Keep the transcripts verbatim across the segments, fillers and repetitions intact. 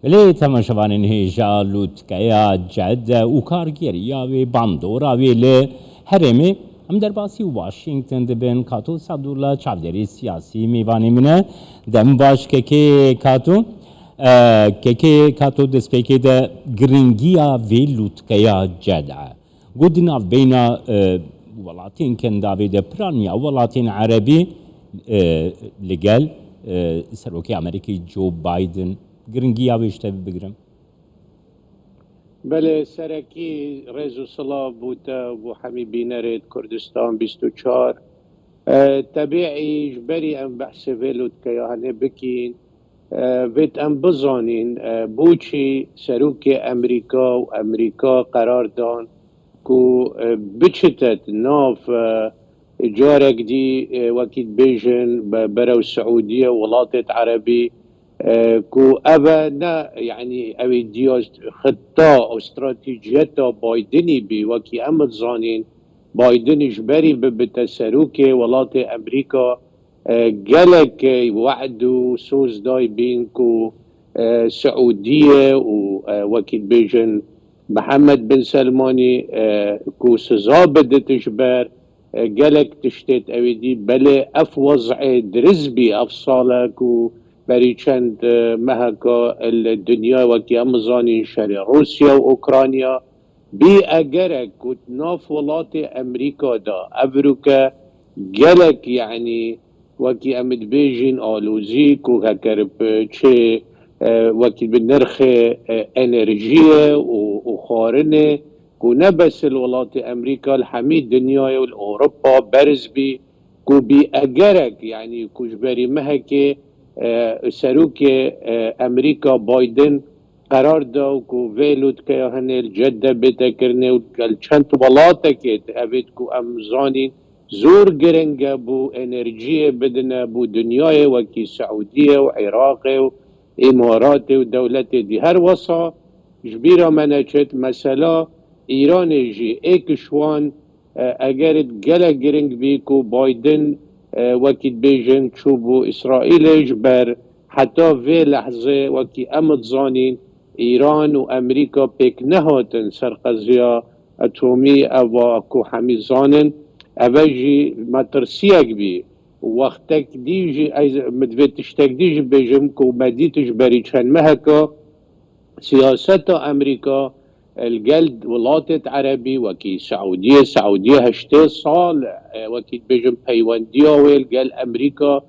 Belê temaşevanên hêja lûtkeya ced û kargeriya wê bandora wê li herêmê. Em derbasî Washington dibin, Kato Sadullah çavdêrê siyasî mêvanê min e. Dem baş kekê Kato. E, kekê Kato destpêkê de giringiya vê lûtkeya ced e. Got di navbeyna, e, welatên kendavê de piraniya welatên erebî, e, li gel, e, Serokê Amerîkî Joe Biden giringiya wê ji te bigirim. Belê, serekî rêz û silav bo te û bo hemî bînerê di Kurdistan bîst û çar. E, tebîî ji berî em behsê vê lûtkeya henê bikîn, e, vêt em bizanîn, e, boçî serokê Amerîka û Amerîka qerar dan ku, e, biçitet nav, e, carek dî, e, wekî dibêjin be-, berew Siûdiye û welatêt erebî, e, ku ev e ne, yanî ew ê diya xita û stratejiyeta Bidenî bî, wekî em dizanîn, Biden ji berî bibite serokê welatê Amerîka, e, gelek, e, we'd û soz day bîn ku, e, Siûdiye û, e, wekî dibêjin Mihemed bin Selmanî, e, ku siza bidit ji ber, e, gelek tiştêt ew ê dî. Belê ev wez'ê diriz bî ev sale ku berî çend, e, meheka li dinya wekî em zanîn şerê Rûsya û Ukrayna bî egerek ku di nav welatê Amerîka de ev rûke gelek, yanî wekî em dibêjin alozî ku heker bi çê, e, wekî bi nirxê, e, enerjiyê û, û xwarinê ku ne bes li welatê Amerîka, li hemî dinyayê û li Ewropa berz bî, ku bî egerek, yanî ku ji berî mehekê, e, serokê, e, Amerîka Biden qerar da ku vê lûtkeya hinê li Cedde bête kirinê û gel çend welatekê di evêt ku em zanîn zor giring e bo enerjiyê bidine bo dinyayê wekî Siûdiye û Iraqê û Îmaratê û dewletê dî. Her wesa ji bîra me neçit mesela Îranê jî êk ji wan, e, eger gelek giring bî ku Biden, e, wekî dibêjin çû bo Îsraîlê ji ber heta vê lehzê wekî em dizanîn Îran û Amerîka pêk nehatin ser qeziya etomî, eva ku hemî zanin, eve jî metirsiyek bî. Wextek dî jî ez, min divê tiştek dî jî bêjim ku me dît ji berî çend meheka siyaseta Amerîka, e, li gel welatêt erebî wekî Siûdiye, Siûdiye heştê sal, e, wekî dibêjin peywendiya wê li gel Amerîka,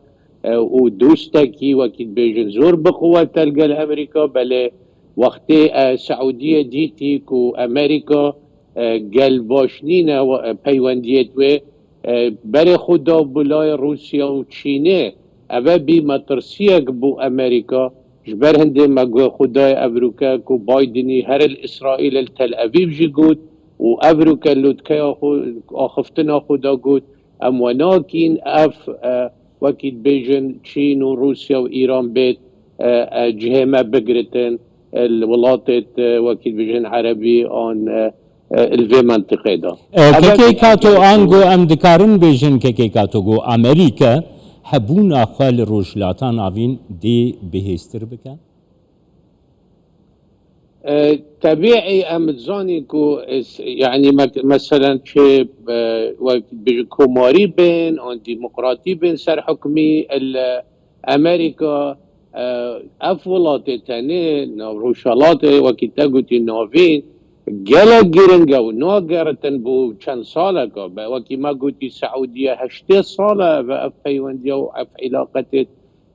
e, û dostekî wekî dibêjin zor bi quwet e li gel Amerîka, belê wextê, e, Siûdiye dîtî ku Amerîka, e, gel baş nîne we-, e, peywendiyêt wê, e, berê xwe da bi layê Rûsya û Çînê. Eve bî metirsiyek bo Amerîka. Ji ber hindê me guhê xwe dayê ev rûke ku Bidenî her li Îsraîl, li Tel Evîv jî got û ev rûke lûtkeya xwe, axiftina xwe da got, em we nakîn ev, e, wekî dibêjin Çîn û Rûsya û Îran bêt, e, e, cihê me bigiritin, e, li welatêt, e, wekî dibêjin erebî an, e, e, li vê mentiqê de. E, Eve kekê Kato, ango em dikarin bêjin, kekê Kato, ku Amerîka hebûna xwe li Rojhilata Navîn dê bihêztir bike? E, tebîî em dizanîn ku, e, s-, yanî me-, meselen çi, e, wek bêjin komarî bên, an demokratî bên ser hukmî, li Amerîka, e, ev welatê tenê nav Rojhelatê, wekî te gotî, Navîn, gelek giring e û nageritin bo çend saleka. Be, wekî me gotî, Siûdiye heştê sal e ve ev peywendiya û ev îlaqetê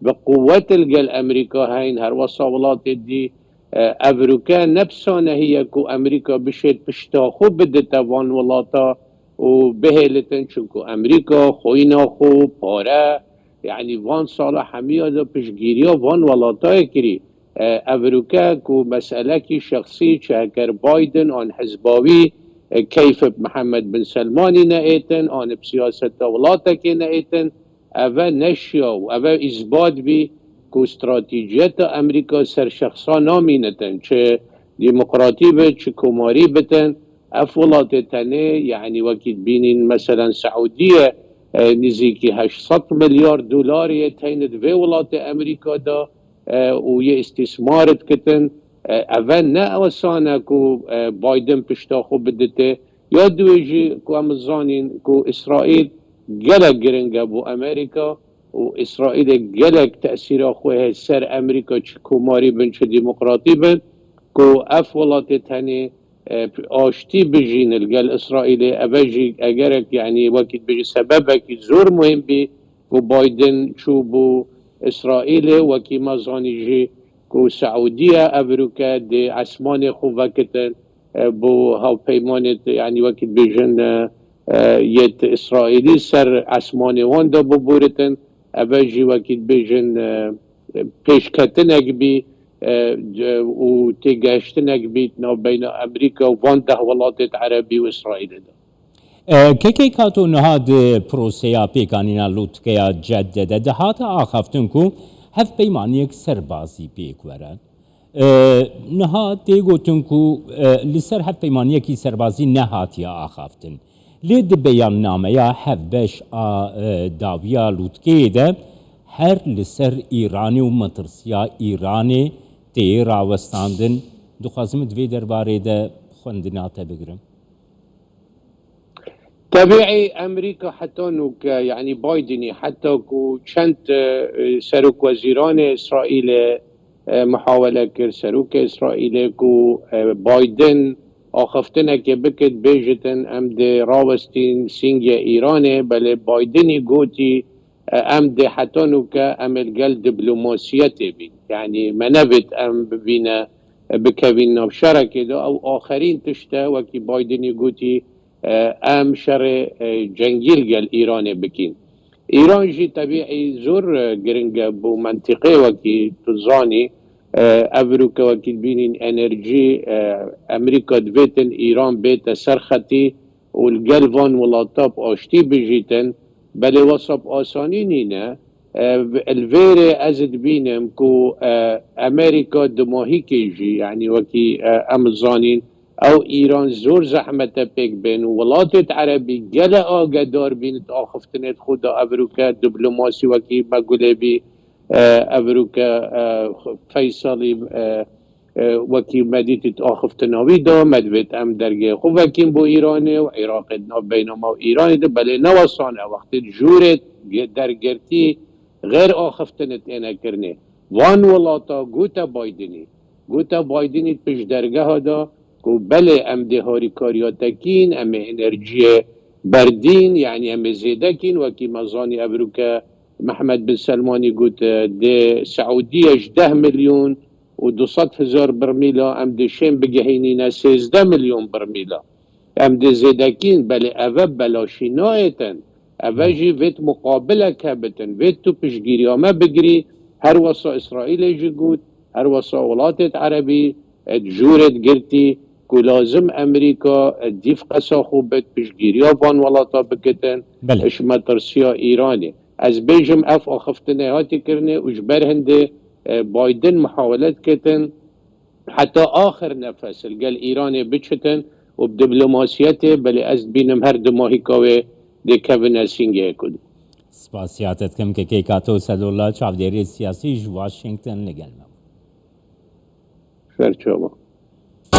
bi quwet li gel Amerîka heyn, her wesa welatê dî, e, ev rûke ne bi sanehî ye ku Amerîka bişêt pişta xwe bidite van welata û bihêlitin, çunku Amerîka xwîna xwe, pare, yanî van sala hemiya de piştgîriya van welata ye kirî. E, ev rûke ku meselekî şexsî çi heker Biden an hizba wî, e, keyf bi Mihemed bin Selmanî neêtin, an bi siyaseta welatekê neêtin, eve neşiya û eve îsbat bî ku stratejiyeta Amerîka ser şexsa namînitin, çi demokratî be, çi komarî bitin. Ev welatê tenê, yanî wekî dibînîn, meselen Siûdiye, e, nizîkî heşt sed milyar dolarê ye teyne di vê welatê Amerîka de, e, û yê îstîsmar dikitin. E, eve ne asan e ku, e, Biden pişta xwe bidite. Ya duwê jî ku em zanîn ku Îsraîl gelek giring e bo Amerîka û Îsraîlê gelek tesîra xwe heye ser Amerîka, çi komarî bin, çi demokratî bin, ku ev welatê tenê, e, aştî bijîn li gel Îsraîlê. Eve jî egerek, yanî wekî dibêjî sebebekî zor muhîm bî ku Biden çû bo Îsraîlê. Wekî me zanî jî ku Seûdiye evroke dê esmanê xwe vekitin, e, bo hawpeymanê, yanî wekî dibêjin, e, e, yêt Îsraîlî ser esmanê wan de bibûritin. Eve jî wekî dibêjin, e, pêşketinek bî, e, û têgehiştinek bî navbeyna Amerîka û van deh welatêt Erebî û Îsraîlê de. E, K K Kato niha di proseya pêkanîna lûtkeya Cedde de dihate axaftin ku hevpeymaniyek serbazî pêk were. E, niha tê gotin ku, e, li ser hevpeymaniyekî serbazî nehatiye axaftin. Lê di beyannameya hevbeş a, e, dawiya lûtkeyê de her li ser Îranê û metirsiya Îranê tê rawestandin. Dixwazim di vê derbarê de xwendina te bigrim. Tebîî Amerîka heta nûke, yanî Bidenî, heta ku çend, e, serokwezîranê Îsraîlê, e, muhawele kir, serokê Îsraîlê, ku, e, Biden axiftinekê bikit, bêjitin em dê rawestîn sîngê Îranê, belê Bidenî gotî, e, em dê heta nûke em ê li gel diplomasiyetê bîn. Yanî me nevêt em bibîne, e, bikevîn nav şerekê de. Ew axirîn tişt e, wekî Bidenî gotî, e, em şerê, e, cengî li gel Îranê bikîn. Îran jî tebîî zor, e, giring e bo mentiqê, wekî tu zanî, e, evroke wekî dibînîn enerjî, e, Amerîka divêtin Îran bête ser xetî û li gel van welata bi aştî bijîtin, belê wesa bi asanî nîne. E, li vêrê ez dibînim ku, e, Amerîka dimahîkê jî, yanî wekî, e, em zanîn, ew Îran zor zehmete pêk bên û welatêt Erebî gele agedar bîn di axiftinê xwe de evroke diplomasî wekî me gulê bî, e, evroke, e, Feysalî, e, e, wekî me dîtî axiftina wî de, me divêt em dergê xwe vekîn bo Îranê û Iraqê di navbeyna me û Îranê de, belê ne wesa ne, wextê jûrê ge-, dergirtî xêr axiftinê têne kirinê. Van welata gote Bidenî, gote Bidenî pişt dergeha de ku belê em dê harîkariya te kîn, em ê enerjiyê berdîn, yanî em ê zêde kîn, wekî me zanî evroke Mehmed bin Selmanî got, e, dê Seûdiye ji deh milyon û du sed hezar birmîla em dê şên bigihînîne sêzdeh milyon birmîla. Em dê zêde kîn, belê eve belaşî nayêtin. Eve jî vêt muqabilek hebitin, vêt tu piştgîriya me bigirî, her wesa Îsraîlê jî got, her wesa welatêt Erebî, e, di jûrê digirtî ku lazim Amerîka, e, dîv qesa xwe bit, piştgîriya van welata bikitin, Belê. ji metirsiya Îranê. Ez bêjim ev axiftinê hatî kirinê û ji ber hindê, e, Biden muhawele dikitin heta axir nefes li gel Îranê biçitin û bi diplomasiyetê, belê ez dibînim her dimahîka wê dê kevine sîngehê ku. Spasiya te dikim K K Kato Sedullah, çavdêrê siyasî ji Washington li gel me bû. Serçava.